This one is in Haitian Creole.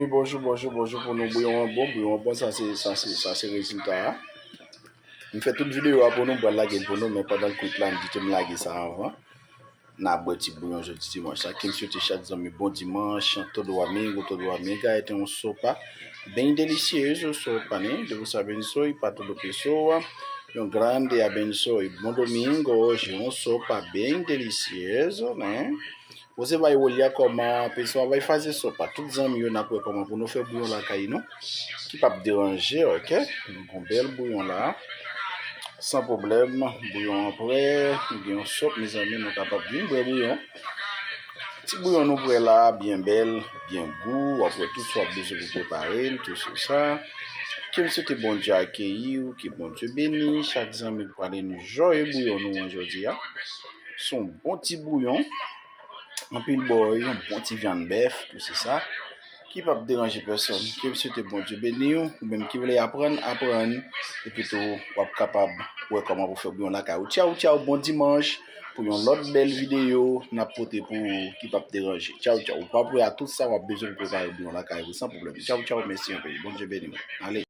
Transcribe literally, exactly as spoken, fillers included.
Wi, bonjou, bonjou, bonjou pou nou. Bouyon an bon, bouyon an bon, sa se, sa se, sa se rezilta a. M fè tout videyo a pou nou, m pral lage l pou nou, men pandan l kwit la, m di ke m lage sa anvan. N a bwè ti bouyon jodi dimanch la. Ke m swete chak zanmi bon dimanch, todo amigo, todo amiga, este un sopa bem delicioso, sopa, né? Deus abençoe para todo pessoa. Um grande abençoe. Bom domingo hoje, um sopa bem delicioso, né? Você vai olhar como a pessoa vai fazer sopa. Tout zanmi yo n ap wè kòman pou nou fè bouyon lakay nou. Ki p ap deranje, ok? Nou gon bèl bouyon la. San pwoblèm, bouyon an prè. Nou gen yon sòp, mezanmi, nou kapab vin bwè bouyon. Ti bouyon nou prè la, byen bèl, byen gou. W ap wè tout sa w ap bezwen pou prepare l, tout se sa. Ke m swete Bondye akeyi w, ke Bondye beni chak zanmi k pral enjoy bouyon nou an jodi a. Se yon bon ti bouyon. Anpil bòy, yon bon ti vyann bèf, tout se sa. Ki p ap deranje pèsòn. Ke m swete Bondye beni w, ou menm ki vle aprann, aprann. Epi tou, w ap kapab wè kòman pou fè bouyon lakay ou. Tchaw, tchaw, bon dimanch pou yon lòt bèl videyo n ap pote pou ou ki p ap deranje. Tchaw, tchaw. Ou p ap wè a tout sa w ap bezwen pou prepare bouyon lakay ou san pwoblèm. Tchaw, tchaw, mèsi anpil. Bondye beni w. Ale.